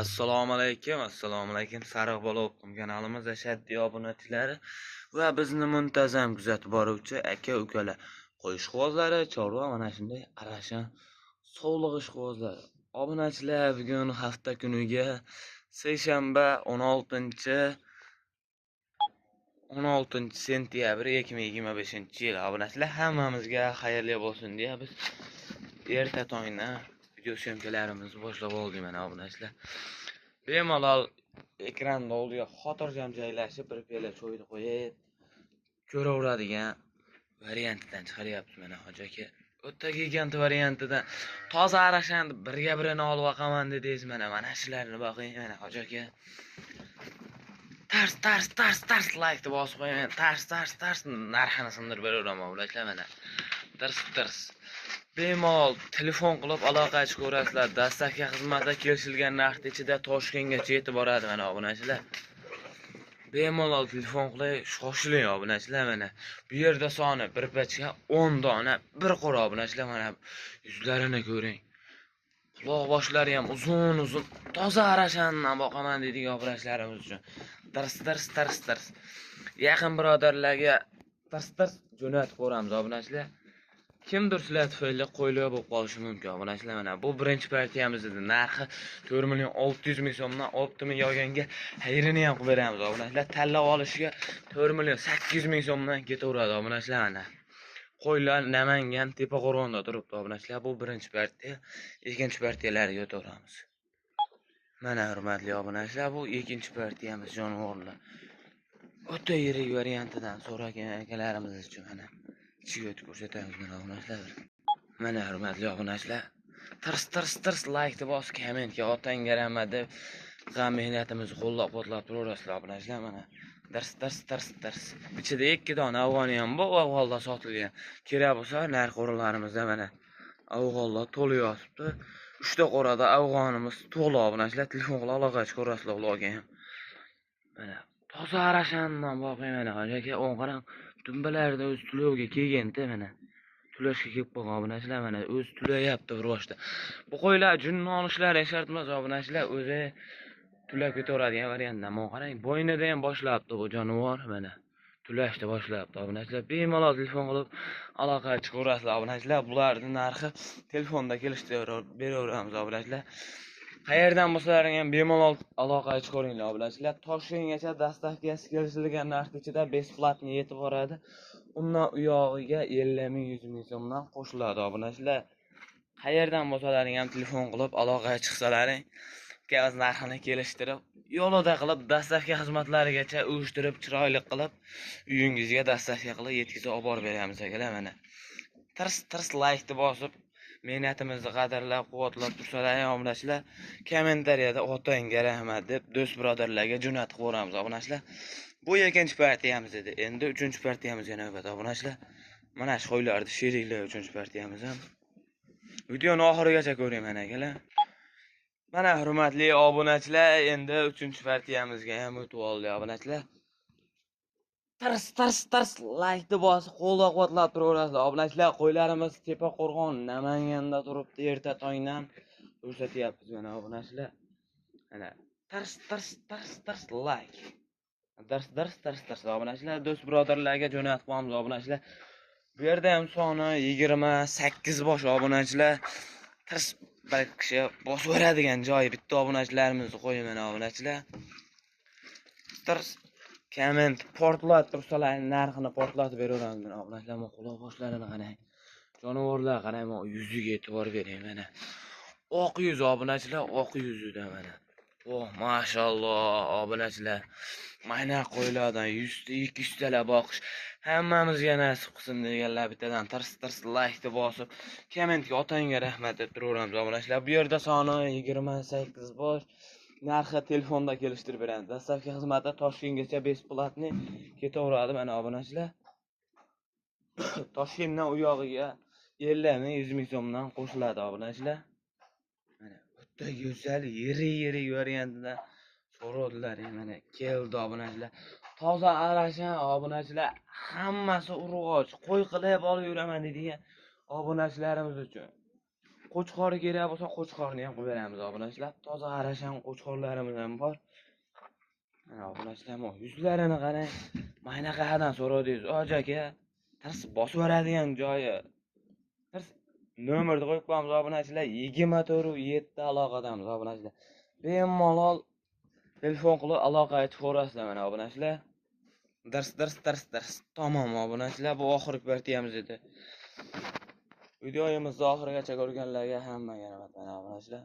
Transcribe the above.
Assalomu alaykum, assalomu alaykum. Sariq bola o'qim kanalimiz ashaddiy obunachilari va bizni muntazam kuzatib boruvchi aka ukalar. Qo'y ishqibozlari, chorva mana shunday arashan sovliq ishqibozlari. Obunachilar, bugun hafta kuniga seshanba 16 sentyabr 2025-yil. Obunachilar, hammamizga xayrli bo'lsin deya biz erta tongdan video syomkalarimizni boshlab oldik mana obunachilar. Bemalol ekranda oldiga xotirjam joylashib bir piyola choyni qo'yib ko'raveradigan variantidan chiqaryapmiz mana hoji aka. O'ta gigant variantidan toza arashan birga birini olib oqaman dedingiz mana mana shularni boqing mana hoji aka. Tars tars tars tars like bosib qo'ying, tars tars tars narxini sindirib beraveraman obunachilar mana. Tars tars. Bemalol telefon qilib aloqa chiqaverasizlar. Dastavka xizmati kelishilgan narx ichida Toshkentgacha yetib boradi mana obunachilar. Bemalol telefon qilib shoshiling obunachilar mana. Bu yerda soni bir pachka 10 dona bir qora obunachilar mana yuzlarini ko'ring. Quloq boshlari ham uzun uzun toza arashandan boqaman deydigan obunachilarimiz uchun. Tars tars tars tars. Yaqin birodarlarga tars tars jo'natib qo'yamiz obunachilar. Kimdir sizlar tufayli qo'ylar bo'lib qolishi mumkin obunachilar mana bu birinchi partiyamiz edi. Narxi 4 million 600 ming so'mdan optimi yolganga xayrini ham qilib beramiz obunachilar. Tanlab olishiga 4 million 800 ming so'mdan ketaveradi obunachilar mana. Qo'ylar Namangan Tepaqo'rg'onda turibdi obunachilar. Bu birinchi partiya, ikkinchi partiyalarga o'taveramiz. Mana hurmatli obunachilar, bu ikkinchi partiyamiz jonivorlar. O'ta yirik variantidan so'ragan akalarimiz uchun mana ichiga o'tib ko'rsatamiz mana obunachilar. Mana hurmatli obunachilar, tirs tirs tirs like bosib, kommentga otangga rahmat deb g'am mehnatimizni qo'llab-quvvatlab turaverasizlar obunachilar mana. Tirs tirs tirs tirs. Ichida 2 dona afg'oni ham bor, afg'onda sotilgan. Kerak bo'lsa narx o'rinlarimizda mana afg'onlar to'la yotibdi. 3 ta qorada afg'onimiz to'la obunachilar, telefon qilib aloqa chiqarasizlar ularga ham. Mana toza arashandan boqing mana hoji aka, o'ng qarang, dumbalarida o'zi to'lovga kelganda mana. To'lashga kelib qolgan obunachilar mana o'zi to'layapti bir boshda. Bu qo'ylar junni olishlari shart emas obunachilar, o'zi to'lab ketaveradigan variantdan. Mana qarang, bo'ynida ham boshlabdi bu jonivor mana. To'lashni boshlabdi obunachilar. Bemalol telefon qilib aloqa chiqaverasizlar obunachilar. Bularning narxi telefonda kelishtirib beraveramiz obunachilar. Qayerdan bo'lsalaring ham bemalol aloqa chiqaveringlar obunachilar. Toshkentgacha dastavkasi kelishilgan narx ichida bесплатно yetib boradi. Undan u yog'iga 50 ming 100 ming so'mdan qo'shiladi obunachilar. Qayerdan bo'lsalaring ham telefon qilib aloqa chiqsalaring, ikkamiz narxini kelishtirib, yo'lida qilib dastavka xizmatlarigacha uyushtirib, chiroyli qilib uyingizga dastavka qilib yetkazib olib borib beramiz akalar mana. Tirs tirs like bosib mehnatimizni qadrlab, quvvatlab tursalaring obunachilar, kommentariyada otangga rahmat deb do'st birodarlarga jo'natib qo'yamiz obunachilar. Bu ikkinchi partiyamiz edi. Endi uchinchi partiyamizga navbat obunachilar. Mana shu qo'ylarni sheriklar uchinchi partiyamiz ham. Videoni oxirigacha ko'ring mana akalar. Mana hurmatli obunachilar, endi uchinchi partiyamizga ham o'tib oldik obunachilar. Tars tars tars like bosib qo'llab-quvvatlab turaverasizlar obunachilar. Qo'ylarimiz Tepaqo'rg'on Namanganda turibdi, erta tongdan ko'rsatyapmiz mana obunachilar. Mana tars tars tars tars like. Dars dars dars dars obunachilar, do'st birodarlarga jo'natib qo'yamiz obunachilar. Bu yerda ham soni 28 bosh obunachilar. Tars bir kishi bosib yuboradigan joyi bitta obunachilarimizni qo'ying mana obunachilar. Tars komment portlatib tursalar narxini portlatib beraveramiz mana obunachilar. Mana quloq boshlarini qarang. Jonivorlar qarang, mana yuziga e'tibor bering mana. Oq yuz obunachilar, oq yuzida mana. Oh, mashalloh obunachilar. Mana qo'ylardan 100 ta 200 talab boqish hammamizga nasib qilsin deganlar bittadan tirs tirs like bosib, kommentga otangga rahmat deb turaveramiz obunachilar. Bu yerda soni 28 bosh. Narxi telefonda kelishtirib beramiz. Dastavka xizmati Toshkentgacha bесплатно ketaveradi mana obunachilar. Toshkentdan u yog'iga 50 ming 100 ming so'mdan qo'shiladi obunachilar. Mana o'ta go'zal yirik-yirik variantidan so'radilar mana keldi obunachilar. Toza arashan obunachilar, hammasi urg'och, qo'y qilib olib yuraman deydigan obunachilarimiz uchun. Qo'chqori kerak bo'lsa, qo'chqorni ham qilib beramiz obunachilar. Toza qarashan qo'chqorlarimiz ham bor. Mana obunachilar, yuzlarini qarang. Mayna qayerdan so'radingiz, hoji aka? Tirs bosib yuboradigan joyi. Tirs nomerni qo'yib qo'yamiz obunachilar. 24/7 aloqadamiz obunachilar. Bemalol telefon qilib aloqaga chiqaverasizlar mana obunachilar. Dars dars dars dars. Tamom obunachilar, bu oxirgi partiyamiz edi. Videomizni oxirigacha ko'rganlarga hammaga rahmat mana obunachilar.